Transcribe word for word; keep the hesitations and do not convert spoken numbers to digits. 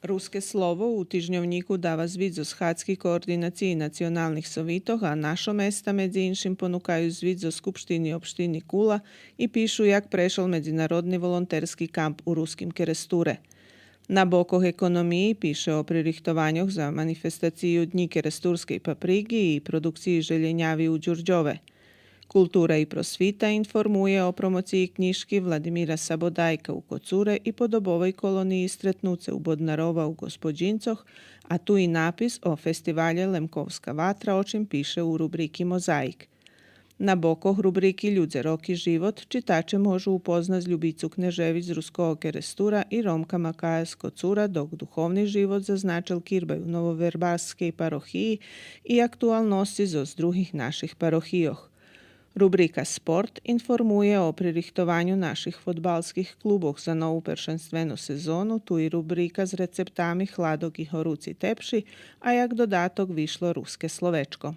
Руске слово у тижньовнїку дава звит зоз Хадскей координациї националних совитох, а нашо места, медзи иншим, понукаю звит зоз Скупштини општини Кула и пишу як прешол медзинародни волонтерски камп у Руским Керестуре. На бокох економиї пише о пририхтованьох за манифестацию Днї керестурскей паприґи и продукциї желєняви у Дюрдьове. Култура и просвита информує о промоциї кнїжки Владимира Сабодайка у Коцуре и подобовей колониї Стретнуце у Боднарова у Господїнцох, а ту и напис о фестивалє Лемковска ватра, о чим пише у рубрики Мозаїк. На бокох рубрики Людзе, роки, живот читаче можу упознац Любицу Кнежевич з Руского Керестура и Ромка Макая з Коцура, док духовни живот зазначел кирбай у Нововербарскей парохиї и актуалносци зоз других наших парохийох. Рубрика Спорт информує о пририхтованю наших фодбалских клубох за нову першенствену сезону, ту и рубрика з рецептами хладок и горуци тепши, а як додаток вишло Руске словечко.